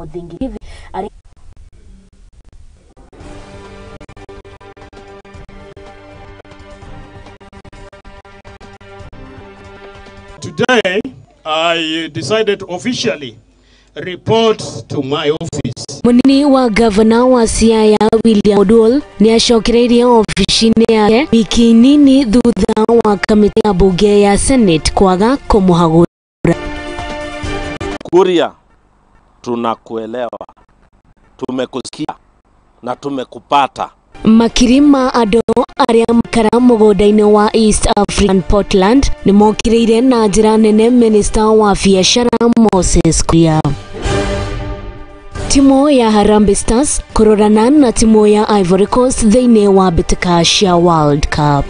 Muthingi TV. Today, I decided to officially report to my office. Munini wa gavana wa Siaya William Oduol ni acokereirie ofici-inĩ yake wiki nini thutha wa kamĩtĩ ya bunge ya Senate kwaga kũmũhagũra. Kuria, tunakuelewa, tumekusikia na tumekupata. Makiri ma andũ arĩa makara mũgũnda-inĩ wa East African Portland nĩ mokĩrĩire na njĩra nene Minister wa biacara Moses Kuria. Timu ya Harambee Stars kũrorana na timu ya Ivory Coast thĩinĩ wa mbĩtĩka cia World Cup.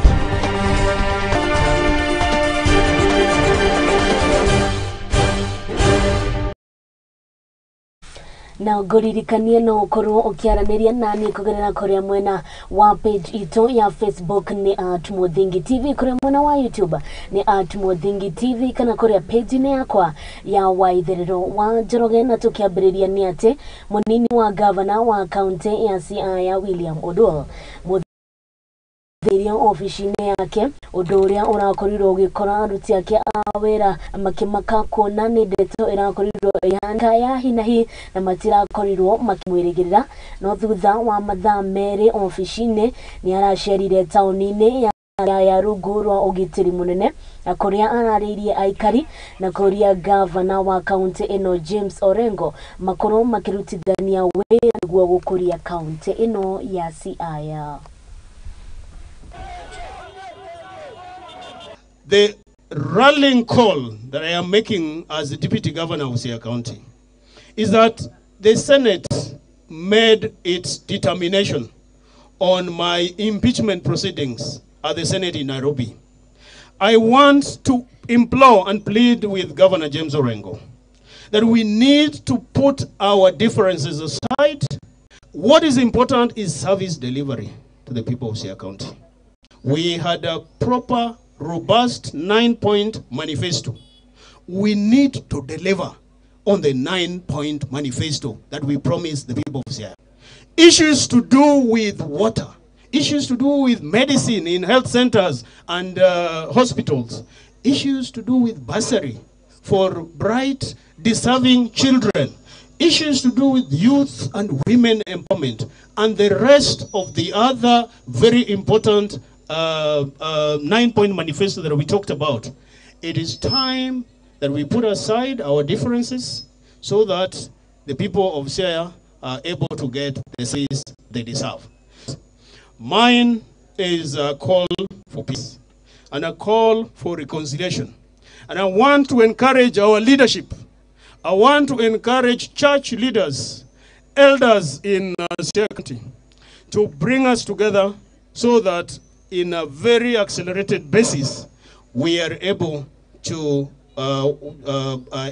Na ngũririkanie no ũkorwo ũkĩaranĩria nani kũgerera kũrĩa mwena wa page itũ ya Facebook nĩ at Muthingi TV, kũrĩa mwena wa YouTube nĩ at Muthingi TV, kana kũrĩa page-inĩ yakwa ya Waitherero wa Njoroge. Na tũkĩambĩrĩria nĩ atĩ mũnini wa gavana wa kaunti ya Siaya William Oduol mũthĩria ofici-inĩ yake, ũndũ ũrĩa ũrakorirwo ũgĩkora aruti ake a wĩra makĩmaka kuona nĩ ndeto ĩrakorirwo ĩhanĩka ya hi na hi na matirakorirwo makĩmwĩrĩgĩrĩra. No thutha wa mathaa merĩ ofici-inĩ nĩ aracerire taũni-inĩ ya rungu rwa ũgitĩri mũnene na kũrĩa ararĩirie aikari na kũria gavana wa kaunti ĩno James Orengo makorwo makĩrutithania wĩra nĩguo gũkũria kaunti ĩno ya Siaya. The rallying call that I am making as the Deputy Governor of Siaya County is that the Senate made its determination on my impeachment proceedings at the Senate in Nairobi. I want to implore and plead with Governor James Orengo that we need to put our differences aside. What is important is service delivery to the people of Siaya County. We had a proper, robust 9-point manifesto. We need to deliver on the 9-point manifesto that we promised the people of Siaya. Issues to do with water, issues to do with medicine in health centers and hospitals, issues to do with bursary for bright, deserving children, issues to do with youth and women empowerment, and the rest of the other very important 9-point manifesto that we talked about. It is time that we put aside our differences so that the people of Siaya are able to get the service they deserve. Mine is a call for peace and a call for reconciliation. And I want to encourage our leadership. I want to encourage church leaders, elders in Siaya County, to bring us together so that in a very accelerated basis, we are able to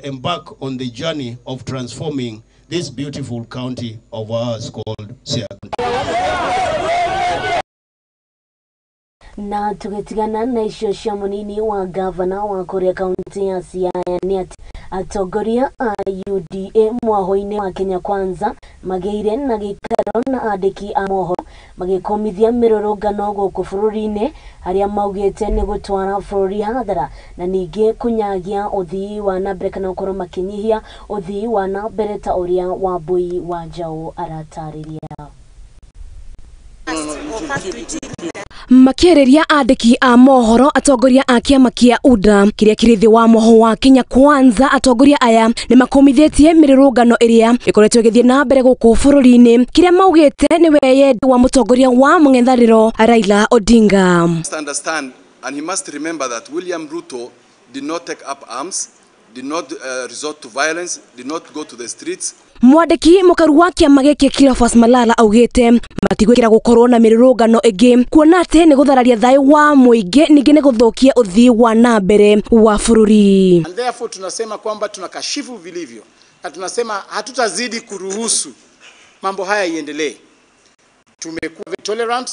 embark on the journey of transforming this beautiful county of ours called Siaya County. Na tugetigana na icio cia munini wa gavana wa kuria kaunti ya Siaya ni ati atongoria a UDA mwaho-inĩ wa Kenya Kwanza magĩire na gĩikaro na andĩki a mohoro magĩkomithia mĩrũrũngano gũkũ bũrũri-inĩ harĩa maugĩte nĩ gũtwara bũrũri hathara na ningĩ kũnyagia ũthii wa na mbere kana gũkorwo makĩnyihia ũthii wa na mbere ta ũrĩa Wambui wa Njaũ aratarĩria. Makĩarĩria andĩki a mohoro atongoria a kĩama kĩa UDA kĩrĩa kĩrĩ thĩ wa moho wa Kenya Kwanza, atongoria aya nĩ makomithĩtie mĩrũrũngano ĩrĩa ĩkoretwo ĩgĩthiĩ na mbere gũkũ bũrũri-inĩ kĩrĩa maugĩte nĩ weyendi wa mũtongoria wa mũng'ethanĩro Raila Odinga. Must understand and he must remember that William Ruto did not take up arms, did not resort to violence, did not go to the streets. Mwandĩki mũkaru wa kĩama gĩkĩ Cleophas Malala augĩte matigwĩkĩra gũkorwo na mĩrũrũngano ĩngĩ kuona atĩ nĩ gũthararia thayũ wa mũingĩ ningĩ nĩ gũthũkia ũthii wa na mbere wa bũrũri. And therefore tunasema kwamba tunakashifu vilivyo na tunasema hatutazidi kuruhusu mambo haya iendelee. Tumekuwa tolerant,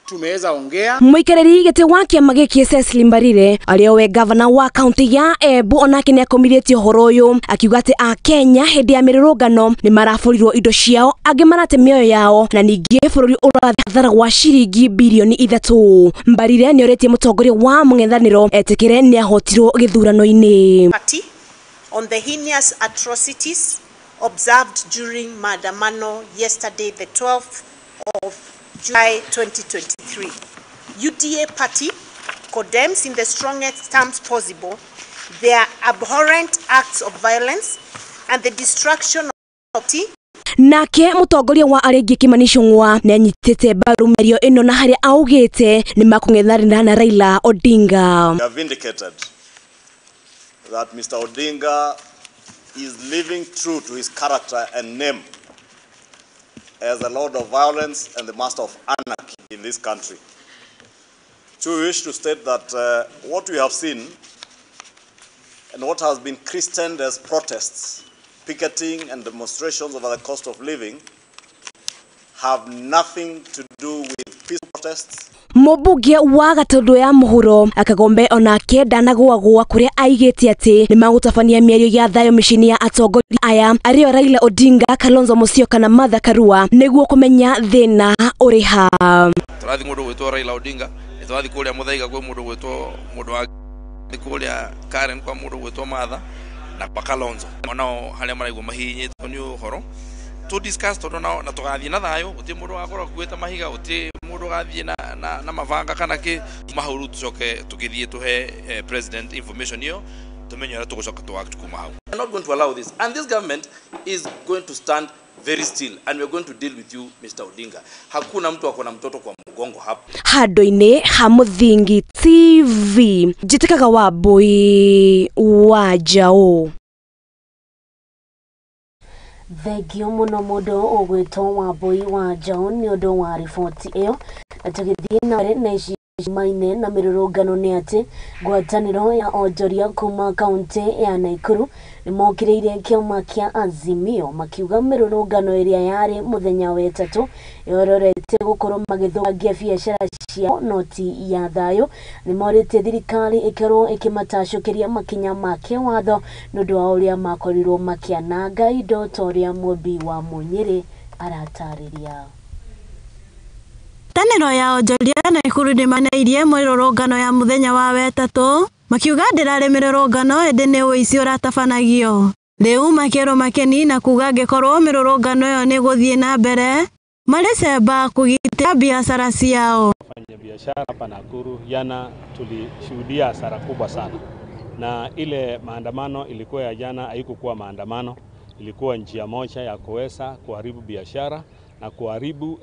Tumeweza ongea. Muikarĩri gĩtĩ wa kĩama gĩkĩ Cecily Mbarire arĩa we gavana wa kaunti ya Embu onake nĩ akomithĩtie ũhoro ũyũ akiuga atĩ Akenya hĩndĩ ya mĩrũrũngano nĩ maraburirwo indo ciao angĩ marate mĩoyo yao na ningĩ bũrũri ũrathiĩ hathara wa ciringi birioni 3. Mbarire nĩ orĩtie mũtongoria wa mũng'ethanĩro etĩkĩre nĩ ahotirwo gĩthurano-inĩ. On the heinous atrocities observed during Maandamano yesterday, the 12th of July 2023. UDA party condemns in the strongest terms possible their abhorrent acts of violence and the destruction of property. Nake mũtongoria wa arĩa angĩ Kimani Ichung'wa nĩ anyitĩte mbaru mĩario ĩno na harĩa augĩte nĩ makũng'ethanĩra na Raila Odinga. We have vindicated that Mr. Odinga is living true to his character and name as the lord of violence and the master of anarchy in this country. So we wish to state that what we have seen and what has been christened as protests, picketing and demonstrations over the cost of living have nothing to do with peaceful protests. Mũmbunge wa Gatundu ya Mũhuro Akagombe onake ndanagũagũa kũrĩa aigĩte atĩ nĩ magũtabania mĩario ya thayũ mĩciĩ-inĩ ya atongoria aya arĩo Raila Odinga, Kalonzo Musyoka na Martha Karua nĩguo kũmenya thĩna ũrĩ ha. Tũrathiĩ mũndũ gwĩtwo Raila Odinga, tũrathiĩ kũrĩa Muthaiga kwĩ mũndũ gwĩtwo mũndũ wa kũrĩa Karen kwa mũndũ gwĩtwo Martha na kwa Kalonzo onao harĩa maraigua mahihinyĩtwo nĩ ũhoro to discuss tondu nao na tugathie na thayo guti mundu wakorwo akuite mahiga guti mundu gathie na mabanga kana ki mahuru tucoke tugithie tuhe president information iyo tumenye uria tugucoka tu act kuma hau. We are not going to allow this, and this government is going to stand very still, and we are going to deal with you, Mr. Odinga. Hakuna mtu akona mtoto kwa mgongo hapa. Handu-inĩ ha Mũthingi TV njĩtĩkaga Wambui wa Njaũ. Thengio mũno mũndũ ũgwĩtwo Wambui wa Njaũ nĩ ũndũ wa riboti ĩyo. Na tũgĩthiĩ na mbere na ici maine na mĩrũrũngano nĩ atĩ ngwatanĩro ya onjoria kuma kaunti ya Nakuru nĩmokĩrĩire kĩama kĩa Azimio makiuga mĩrũrũngano ĩrĩa yarĩ mũthenya wa ĩtatũ yororete gũkorwo magĩthũkangia biacara ciao noti ya thayũ. Nĩmorĩtie thirikari ĩkorwo ĩkĩmatacũkĩria makinya ma kĩwatho nĩ ũndũ wa ũrĩa makorirwo makĩananga indo ta ũrĩa Mũmbi wa Mũnyĩrĩ aratarĩria. Ngwatanĩro ya onjoria Nakuru nĩmaneirie mĩrũrũngano ya mũthenya wa wetatũ makiuga ndĩrarĩ mĩrũrũngano ĩndĩ nĩ ũici ũratabanagio. Rĩu makĩrwo makeni na kuga angĩkorwo mĩrũrũngano ĩyo nĩ gũthiĩ na mbere marĩ cemba kũgitĩra biacara ciao. Wafanya biashara hapa Nakuru jana tulishuhudia hasara kubwa sana, na ile maandamano ilikuwa ya jana haikukuwa maandamano, ilikuwa njia moja ya kuweza kuharibu biashara na kuharibu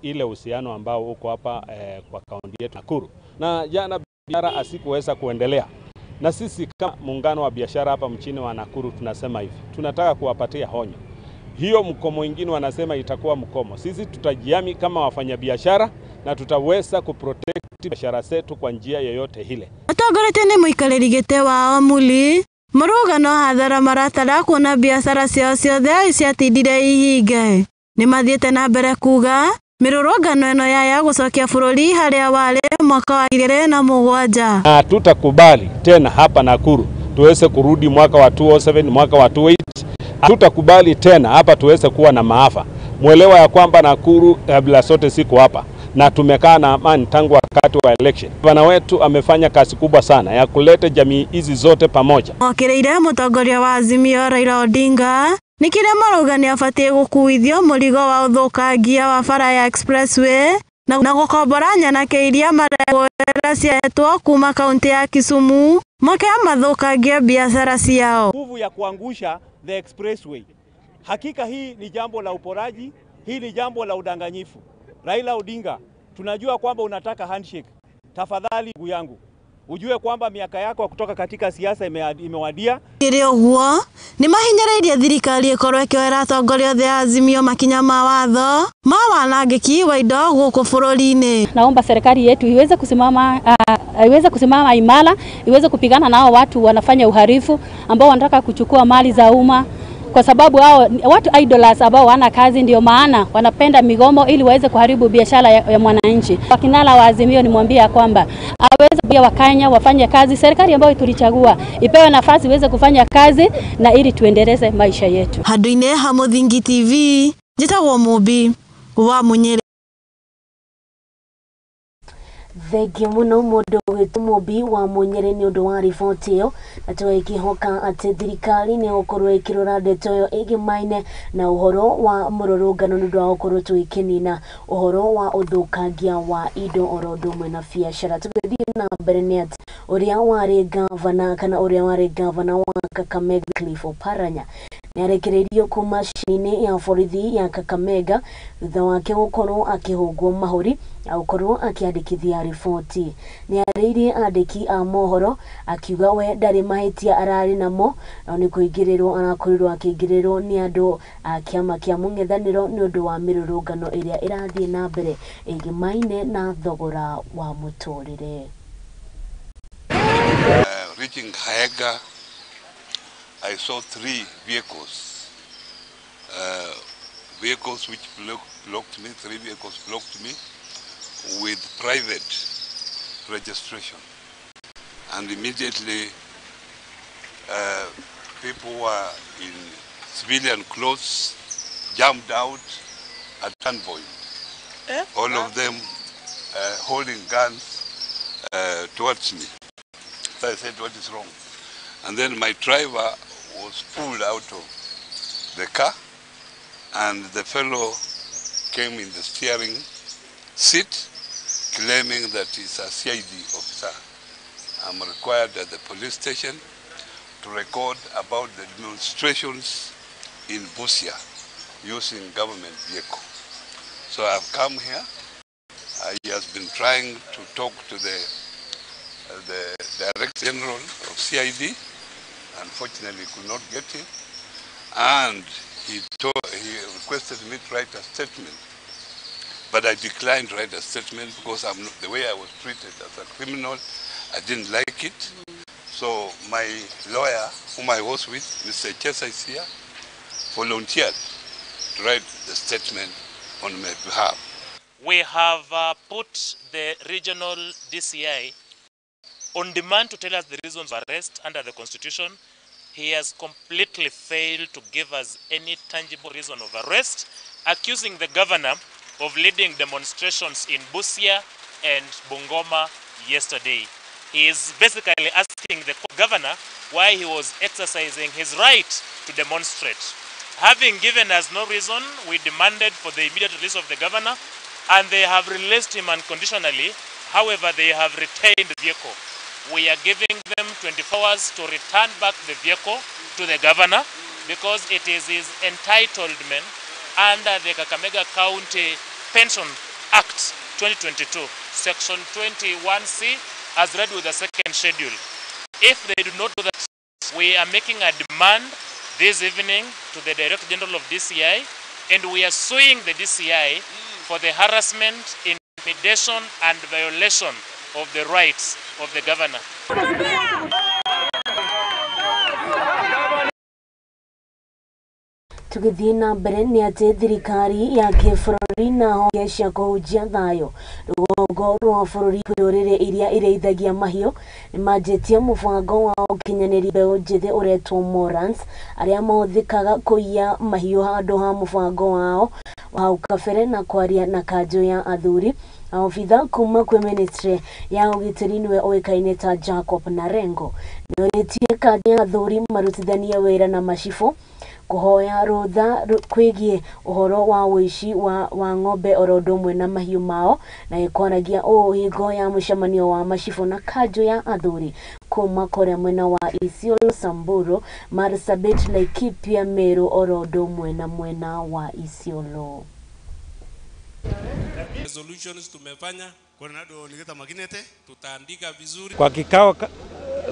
ile uhusiano ambao uko hapa kwa kaunti yetu Nakuru. Na jana biashara asikuweza kuendelea. Na sisi kama muungano wa biashara hapa mchini wa Nakuru tunasema hivi, tunataka kuwapatia honyo. Hiyo mkomo mwingine wanasema itakuwa mkomo. Sisi tutajiami kama wafanyabiashara na tutaweza kuprotect biashara zetu kwa njia yoyote ile. Atongoretio nĩ mũikarĩri gĩtĩ wao Muli marauga no hathara maratara kuona biacara ciao ciothe ciatindire ihinge. Nĩ mathiĩte na mbere kuga mĩrũrũngano ĩno yaya gũcokia bũrũri harĩa warĩ mwaka wa 2007. Hatutakubali tena hapa Nakuru tuweze kurudi mwaka wa 2007, mwaka wa 2008. Hatutakubali tena hapa tuweze kuwa na maafa. Mwelewa ya kwamba Nakuru kabla sote siku hapa na tumekaa na amani tangu wakati wa election. Bwana wetu amefanya kazi kubwa sana ya kuleta jamii hizi zote pamoja. Mokĩrĩire mũtongoria wa Azimio Raila Odinga nĩ kĩrĩa marauga nĩ abatiĩ gũkuithio mũrigo wa ũthũkangia wa bara ya expressway na gũkombora nyanake iria maregwĩra ciahetwo kuma kaunti ya Kisumu moke mathũkangie biacara ciao. Nguvu ya kuangusha the expressway. Hakika hii ni jambo la uporaji, hii ni jambo la udanganyifu. Raila Odinga, tunajua kwamba unataka handshake. Tafadhali ndugu yangu, ujue kwamba miaka yako kutoka katika siasa imewadia. Kĩrĩ ũguo nĩ mahinyĩrĩirie thirikari ĩkorwo ĩkĩoera atongoria othe a Azimio makinya ma watho ma wanangĩki wa indo gũkũ bũrũri-inĩ. Naomba serikali yetu iweze kusimama imara, iweze kupigana nao watu wanafanya uhalifu ambao wanataka kuchukua mali za umma kwa sababu hao watu idlers ambao wana kazi, ndio maana wanapenda migomo ili waweze kuharibu biashara ya mwananchi. Wakinala wa Azimio nimwambia kwamba aweze pia Wakenya wafanye kazi, serikali ambayo tulichagua ipewe nafasi iweze kufanya kazi na ili tuendeleze maisha yetu. Handu-inĩ ha Mũthingi TV, njĩtagwo Mũmbi wa Mũnyĩrĩ. Thengiũ mũno mũndũ witũ Mũmbi wa Mũnyĩrĩ nĩ ũndũ wa riboti ĩyo, na tũgakĩhoka atĩ thirikari nĩ ĩgũkorwo ĩkĩrora ndeto ĩyo ĩgĩmaine na ũhoro wa mũrũrũngano nĩ ũndũ wa gũkorwo tũgĩkĩnina ũhoro wa ũthũkangia wa indo oro ũndũ ũmwe na biacara. Tũgĩthiĩ na mbere nĩ atĩ ũrĩa warĩ gavana kana ũrĩa warĩ gavana wa Kakamega Cliff Oparanya nĩarekereirio kuma cini ya borithi ya Kakamega thutha wake gũkorwo akĩhũngwo mahũri na gũkorwo akĩandĩkithia riboti. Nĩarĩirie andĩki a mohoro akiuga we ndarĩ mahĩtia ararĩ namo, no nĩ kũingĩrĩrwo arakorirwo akĩingĩrĩrwo nĩ andũ a kĩama kĩa mũng'ethanĩro nĩ ũndũ wa mĩrũrũngano ĩrĩa ĩrathiĩ na mbere ĩgĩmaine na thogora wa mũtũrĩre. Reaching Haega, I saw three vehicles, vehicles which blocked me, three vehicles blocked me with private registration. And immediately people were in civilian clothes, jumped out at gunpoint. All of them holding guns towards me. So I said, what is wrong? And then my driver was pulled out of the car, and the fellow came in the steering seat, claiming that he's a CID officer. I'm required at the police station to record about the demonstrations in Busia using government vehicle. So I've come here. He has been trying to talk to the Director General of CID. Unfortunately, could not get him, and he requested me to write a statement, but I declined to write a statement because I'm not, the way I was treated as a criminal, I didn't like it. So my lawyer, whom I was with, Mr. Chesa is here, volunteered to write the statement on my behalf. We have put the regional DCI on demand to tell us the reasons of arrest under the Constitution. He has completely failed to give us any tangible reason of arrest, accusing the governor of leading demonstrations in Busia and Bungoma yesterday. He is basically asking the governor why he was exercising his right to demonstrate. Having given us no reason, we demanded for the immediate release of the governor, and they have released him unconditionally. However, they have retained the vehicle. We are giving them 24 hours to return back the vehicle to the governor because it is his entitlement under the Kakamega County Pension Act 2022, Section 21C, as read with the second schedule. If they do not do that, we are making a demand this evening to the Director General of DCI, and we are suing the DCI for the harassment, intimidation, and violation of the rights of the governor. Tugĩthiĩ na mbere nĩ atĩ thirikari ya kĩbũrũri na honge cia kũhunjia thayũ rũgongo rwa bũrũri kwĩ ndũrĩrĩ iria irĩithagia mahiũ nĩmanjĩtie mũbango wa ũkinyanĩria mbeũ njĩthĩ ũretwo Morans arĩa mahũthĩkaga kũiya mahiũ handũ ha mũbango wao wa hau kabere na kwaria na kanjũ ya athuri. Maobitha kuma kwĩ ministry ya ũgitĩri nĩwe ũĩkaine ta Jacob Narengo nĩorĩtie kanjũ ya athuri marutithanie wĩra na macibũ kũhoya rũtha kwĩgiĩ ũhoro wa ũici wa ng'ombe oro ũndũ ũmwe na mahiũ mao na ĩkwaragia ũũ hingo ya mũcemanio wa macibũ na kanjũ ya athuri kuma kũrĩa mwena wa Isiolo, Samburu, Marsabit, Laikipia, Meru oro ũndũ ũmwe na mwena wa Isiolo. Resolutions tumefanya tutaandika vizuri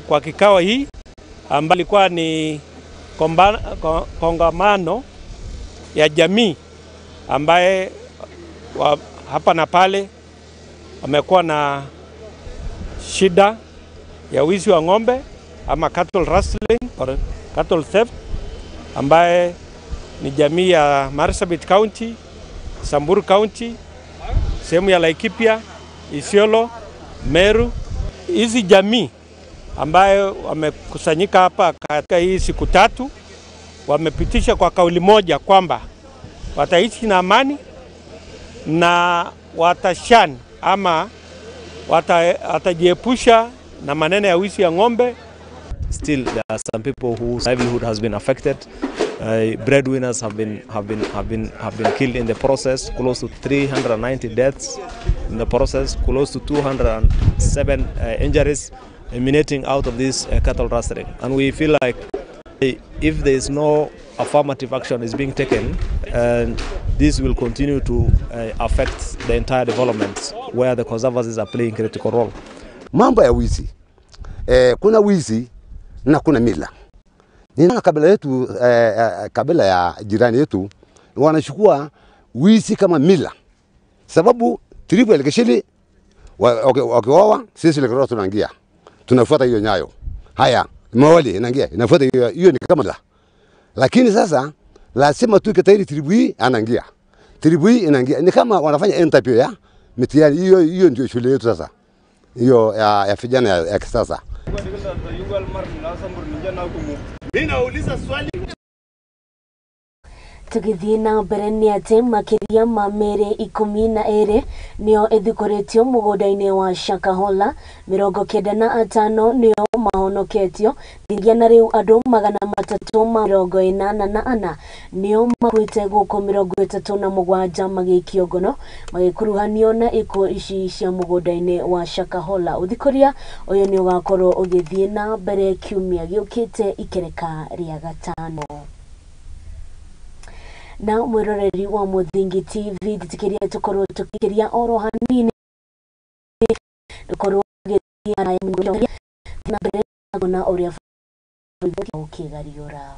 kwa kikao hii ambayo ilikuwa ni kongamano ya jamii ambaye hapa na pale wamekuwa na shida ya wizi wa ng'ombe ama cattle rustling or cattle theft. ambaye ni jamii ya Marsabit County, Samburu County, sehemu ya Laikipia, Isiolo, Meru. Hizi jamii ambayo wamekusanyika hapa katika hii siku tatu wamepitisha kwa kauli moja kwamba wataishi na amani na watashan ama watajiepusha na maneno ya wizi ya ng'ombe. Still there are some people whose livelihood has been affected. Breadwinners have been killed in the process, close to 390 deaths in the process, close to 207 injuries emanating out of this cattle rustling. And we feel like if there is no affirmative action is being taken, and this will continue to affect the entire development where the conservancies are playing critical role. Mambo ya wizi. Kuna wizi na kuna mila. Nina kabila yetu, kabila ya jirani yetu wanachukua wizi kama mila. Sababu tribu ya wakioa sisi lekero tunaingia. Tunafuata hiyo nyayo. Haya, mawali inaingia, inafuata hiyo, hiyo ni kama mila. Lakini sasa lazima tu kitairi tribu hii anaingia. Tribu hii inaingia. Ni kama wanafanya interview ya mitihani hiyo, hiyo ndio shule yetu sasa. Hiyo ya vijana ya kisasa. Tugithie na mbere ni ati makiria ma mĩĩrĩ 12 nĩo ĩthikũrĩtio mũgũnda-inĩ wa Shakahola, 95 nĩo mahonoketio nginyagia na rĩu andũ 384 nĩo makuĩte gũkũ 37 magĩikio ngono magĩkuruhanio na ikuũ ici cia mũgũnda-inĩ wa Shakahola. Ũthikũria ũyũ nĩ ũgakorwo ũgĩthiĩ na mbere kiumia gĩũkĩte ikereka rĩa gatano. Na mwiroreri wa Muthingi TV nditikiria tukorwo tukikiria oro hanini tukorwo na mbere na uria ukigariura.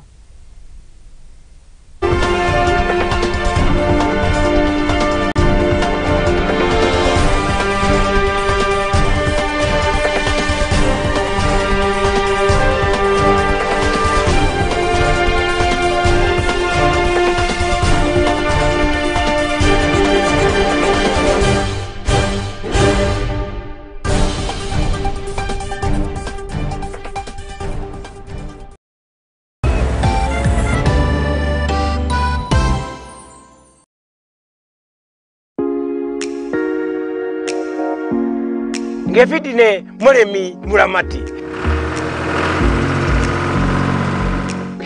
Ngefidi ne murimi muramati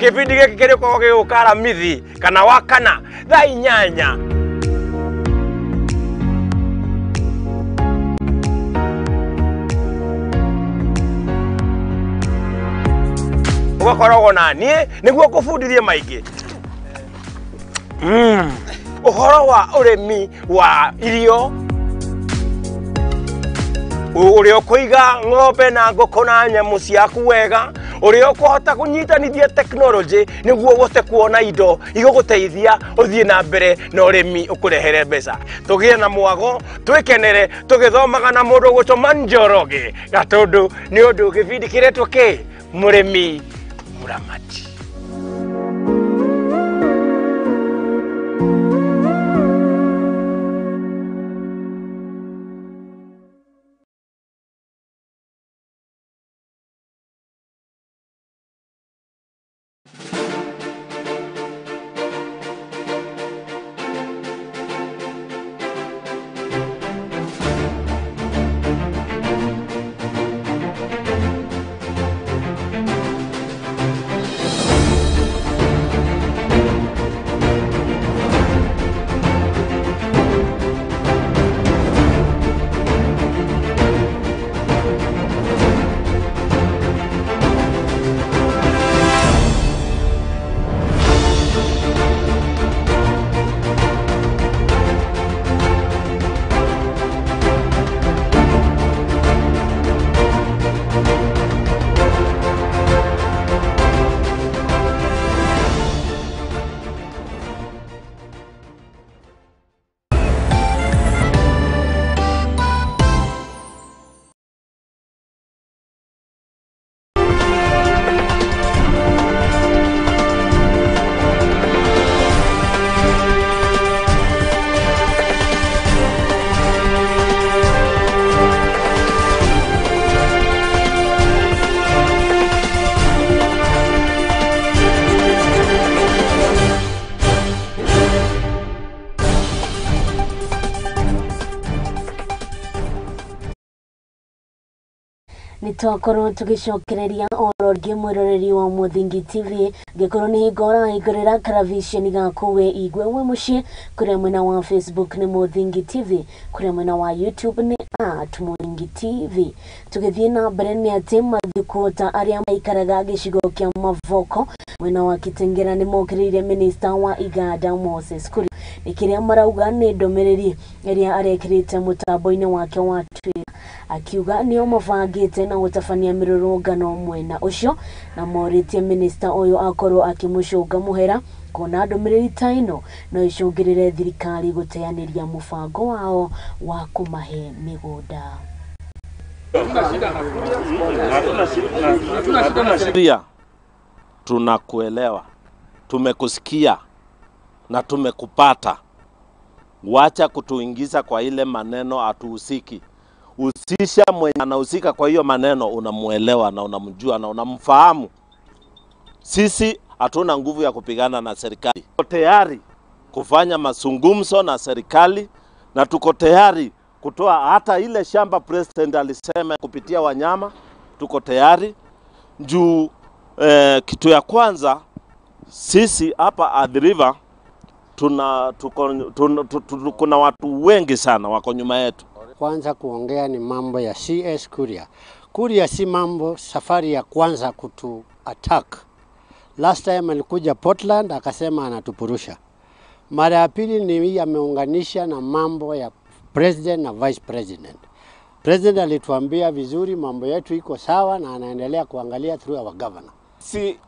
kibindi giki kirikoragwo gĩgũka Aramithi kana Wakana thaa 8. Ũgakoragwo na niĩ nĩguo ngũbundithie maingĩ ũhoro wa ũrĩmi wa irio, ũrĩa ũkũiga ng'ombe na ngũkũ na nyamũ ciaku wega, ũrĩa ũkũhota kũnyitanithia technology nĩguo ũhote kuona indo igũgũteithia ũthiĩ na mbere na ũrĩmi ũkũrehere mbeca. Tũgĩe na mwago, twĩkenere tũgĩthomaga na mũndũ ũgwĩtwo Njoroge Gatũndũ nĩ ũndũ gĩbindi kĩretwo kĩ Mũrĩmi Mũramati. Nĩtwakorwo tũgĩcokereria oro rĩngĩ mwĩroreri wa Mũthingi TV. Ngĩkorwo nĩ hingo ũrahingũrĩra karaviceni gaku wĩ igwe wĩ mũciĩ, kũrĩa mwena wa Facebook nĩ Mũthingi TV, kũrĩa mwena wa YouTube nĩ @Mũthingi TV. Tũgĩthiĩ na mbere nĩ atĩ mathikũta arĩa maikaraga gĩcigo kĩa Mavoko mwena wa Kitengela nĩ mokĩrĩire minista wa Iganda Moses Kuria nĩ kĩrĩa marauga nĩ ndũmĩrĩri ĩrĩa arekĩrĩte mũtambo-inĩ wake wa Twitter, akiuga nĩo mabangĩte na gũtabania mĩrũrũngano mwena ũcio, na morĩtie minista ũyũ akorwo akĩmũcũnga mũhera kuona ndũmĩrĩri ta ĩno no ĩcũngĩrĩre thirikari gũteanĩria mũbango wao wa kũmahe mĩgũnda. Tunakuelewa, tumekusikia na tumekupata. Wacha kutuingiza kwa ile maneno hatuhusiki. Husisha mwenye anahusika kwa hiyo maneno, unamuelewa na unamjua na unamfahamu. Sisi hatuna nguvu ya kupigana na serikali. Tuko tayari kufanya mazungumzo na serikali na tuko tayari kutoa hata ile shamba president alisema kupitia wanyama, tuko tayari. Juu kitu ya kwanza sisi hapa Athi River kuna watu wengi sana wako nyuma yetu. Kwanza kuongea ni mambo ya CS Kuria. Kuria si mambo safari ya kwanza kutu attack. Last time alikuja Portland akasema anatupurusha. Mara ya pili ni hii ameunganisha na mambo ya president na vice president. President alituambia vizuri mambo yetu iko sawa na anaendelea kuangalia through our governor. Si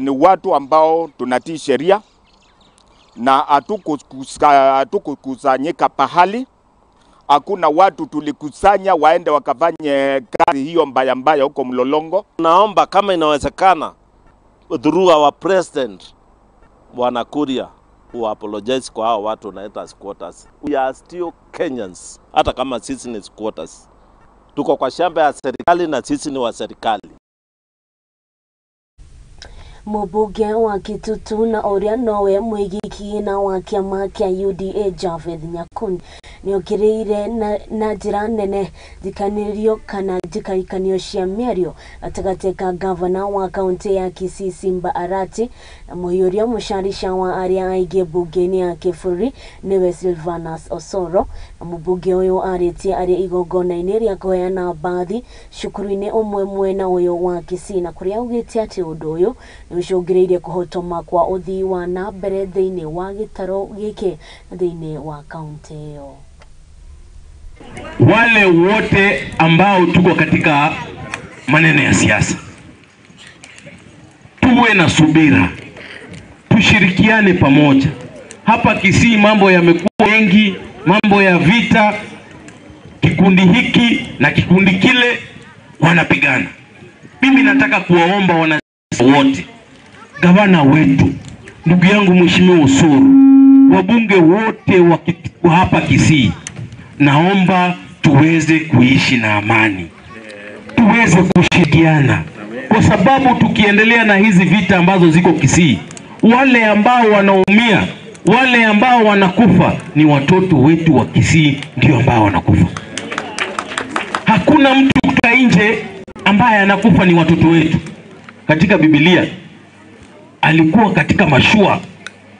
ni watu ambao tunatii sheria na hatukukusanyika pahali. Hakuna watu tulikusanya waende wakafanye kazi hiyo mbaya mbaya huko Mlolongo. Naomba kama inawezekana through our president Bwana Kuria apologize kwa hao watu wanaita squatters. We are still Kenyans, hata kama sisi ni squatters. Tuko kwa shamba ya serikali na sisi ni wa serikali. Mũmbunge wa Kitutu na ũrĩa nowe mwĩgiki-na wa kĩama kĩa UDA Javeth Nyakundi nĩokĩrĩire na njĩra nene njikanĩrio kana njikaikanio cia mĩario gatagatĩ ka gavana wa kaunti ya Kisii Simba Arati na mũhiũria mũcarica wa arĩa aingĩ mbunge-inĩ ya kĩbũrũri nĩwe Silvanus Osoro. Na mũmbunge ũyũ arĩtie arĩ igongona-inĩ rĩa kũheana mbathi cukuru-inĩ ũmwe mwena ũyũ wa Kisii, na kũrĩa augĩte atĩ ũndũ ũyũ nĩũcũngĩrĩirie kũhotoma kwa ũthii wa na mbere thĩinĩ wa gĩtarũ gĩkĩ thĩinĩ wa kaunti ĩyo. Wale wote ambao tuko katika maneno ya siasa, tuwe na subira, tushirikiane pamoja. Hapa Kisii mambo yamekuwa mengi, mambo ya vita, kikundi hiki na kikundi kile wanapigana. Mimi nataka kuwaomba wanasiasa wote, gavana wetu, ndugu yangu Mheshimiwa Osoro, wabunge wote wa hapa Kisii, naomba tuweze kuishi na amani, tuweze kushirikiana, kwa sababu tukiendelea na hizi vita ambazo ziko Kisii, wale ambao wanaumia, wale ambao wanakufa ni watoto wetu wa Kisii, ndio ambao wanakufa. Hakuna mtu kutoka nje ambaye anakufa, ni watoto wetu. Katika Biblia alikuwa katika mashua,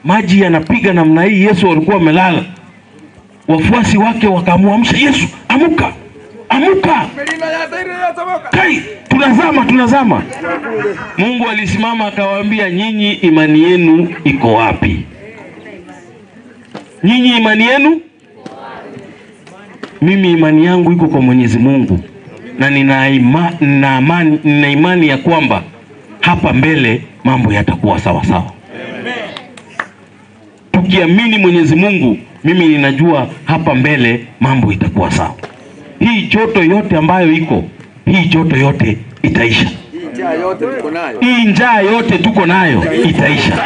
maji yanapiga namna hii, Yesu alikuwa amelala. Wafuasi wake wakamuamsha Yesu, amuka, amuka, kai, tunazama, tunazama. Mungu alisimama akawaambia, nyinyi imani yenu iko wapi? Nyinyi imani yenu? Mimi imani yangu iko kwa Mwenyezi Mungu, na nina imani ya kwamba hapa mbele mambo yatakuwa sawa sawa. Tukiamini Mwenyezi Mungu, mimi ninajua hapa mbele mambo itakuwa sawa. Hii joto yote ambayo iko, hii joto yote itaisha. Hii njaa yote tuko nayo itaisha.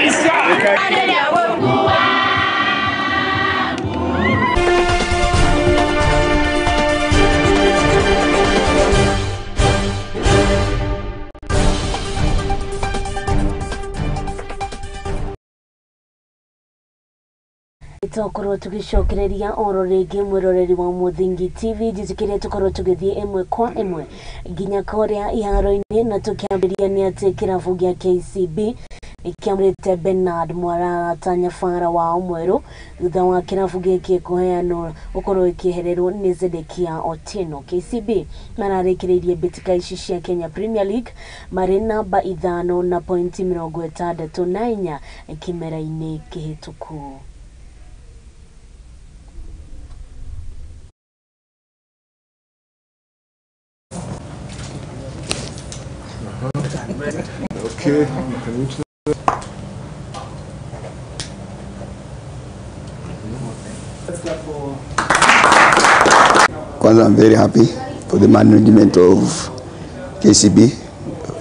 Tũkorwo tũgĩcokereria oro rĩngĩ mwĩroreri wa Mũthingi TV, njĩtĩkĩrie tũkorwo tũgĩthiĩ ĩmwe kwa ĩmwe nginya kũrĩa iharo-inĩ, na tũkĩambĩrĩria nĩ atĩ kĩrabu gĩa KCB nĩkĩamũrĩte Bernard Mwarara ta nyabara wao mwerũ thutha wa kĩrabu gĩkĩ kũheanwo gũkorwo ĩkĩehererwo nĩ Zedekia Otieno. KCB mararĩkĩrĩirie mbĩtĩka ici cia Kenya Premier League marĩ namba 5 na pointi 64 kĩmera-inĩ kĩhĩtũku. Okay, you can reach. Kwanza, I'm very happy for the management of KCB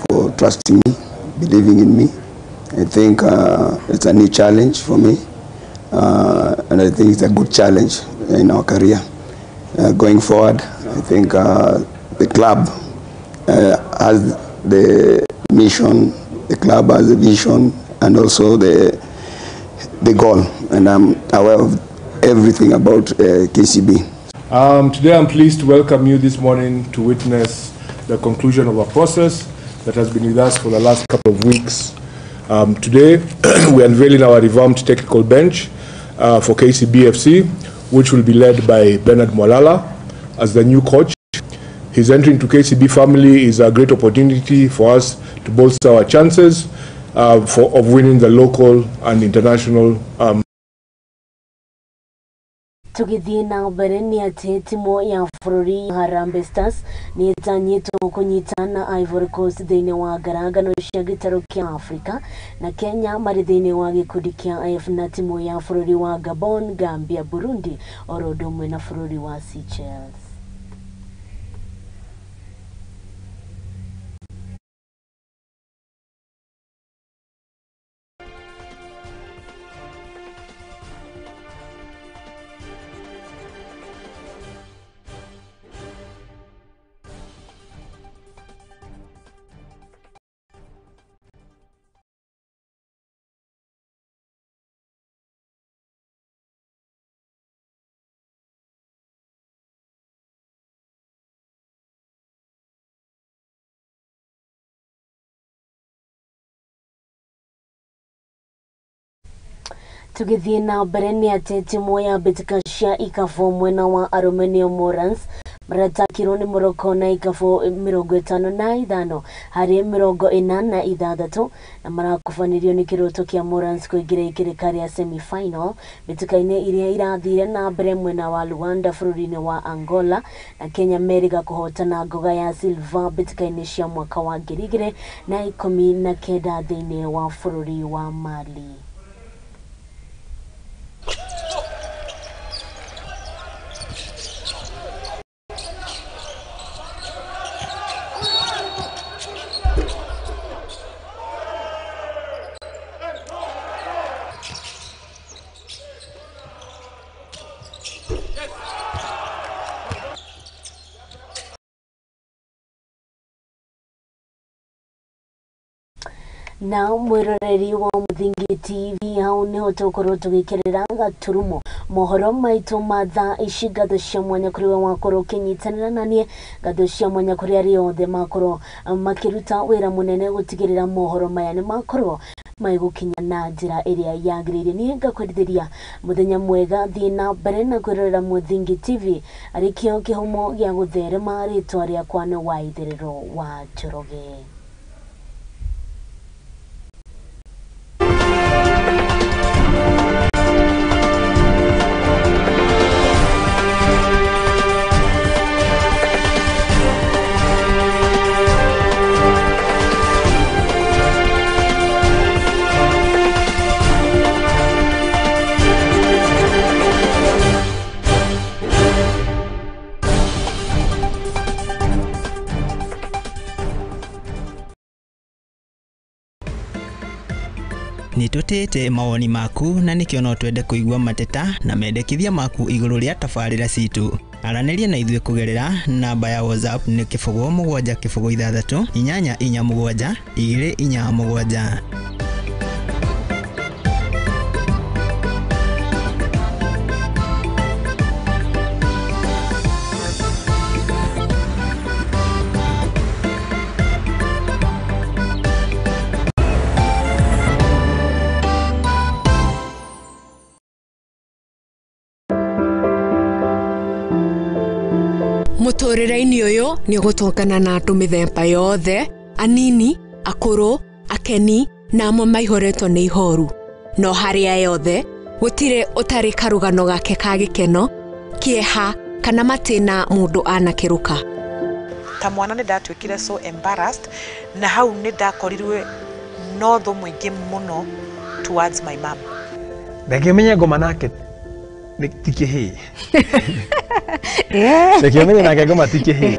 for trusting me, believing in me. I think it's a new challenge for me, and I think it's a good challenge in our career. Going forward, I think the club has the mission, the club has the vision, and also the goal, and I'm aware of everything about KCB. Today I'm pleased to welcome you this morning to witness the conclusion of a process that has been with us for the last couple of weeks. Today we're unveiling our revamped technical bench for KCB FC, which will be led by Bernard Mwalala as the new coach. His entry into KCB family is a great opportunity for us to bolster our chances of winning the local and international Tũgĩthiĩ na mbere nĩ atĩ timu ya bũrũri Harambee Stars nĩ ĩtanyĩtwo kũnyita na Ivory Coast thĩinĩ wa ngarangano cia gĩtarũ kĩa Afrika, na Kenya marĩ thĩinĩ wa gĩkundi kĩa F na timu ya bũrũri wa Gabon, Gambia, Burundi oro ũndũ ũmwe na bũrũri wa Seychelles. Tũgĩthiĩ na mbere nĩ atĩ timu ya mbĩtĩka cia ikabũ mwena wa arũme nĩo Morans maratakirwo nĩ Morocco na ikabũ 55 harĩ 46 na marakũbanirio nĩ kĩroto kĩa Morans kũingĩra ikĩrĩka rĩa semi-final mbĩtĩka-inĩ iria irathire na mbere mwena wa Luanda bũrũri-inĩ wa Angola, na Kenya merĩga kũhotana ngoga ya silver mbĩtĩka-inĩ cia mwaka wa 2019 thĩinĩ wa bũrũri wa Mali. Na mwĩroreri wa Mũthingi TV, hau niho tũkorwo tũgĩkerera gaturumo mohoro maitũ ma thaa ici. Ngatho cia mwanya kũrĩ we wakorwo ũkĩnyitanĩra na niĩ, ngatho cia mwanya kũrĩ arĩa othe makorwo makĩruta wĩra mũnene gũtigĩrĩra mohoro maya nĩ makorwo magĩgũkinya na njĩra ĩrĩa yagĩrĩire. Niĩ ngakwendithĩria mũthenya mwega, thiĩ na mbere na kwĩrorera Mũthingi TV arĩ kĩo kĩhumo gĩa gũtherema. Rĩtwa rĩakwa nĩ Waitherero wa Njoroge. Nĩtũtĩĩte mawoni maku na nĩkĩo no twende kũigua mateta na mendekithia maku igũrũ rĩa tabarĩra citũ. Aranĩria na ithuĩ kũgerera namba ya WhatsApp nĩ 0 7 0 6 8 4 7 2 4 7. Mũtũrĩre-inĩ ũyũ nĩ ũgũtũngana na andũ mĩthemba yothe, anini, akũrũ, akeni na amwe maihũrĩtwo nĩ ihoru. No harĩa yothe gũtirĩ ũtarĩ karũgano gake ka gĩkeno, kĩeha kana matĩna mũndũ anakĩrũka. Ta mwana nĩ ndatuĩkire so embarrassed, na hau nĩ ndakorirwe no thũ mũingĩ mũno towards my mom. Reke menye ngoma nake ti kĩhĩĩ. Reke menye nake ngoma ti kĩhĩĩ.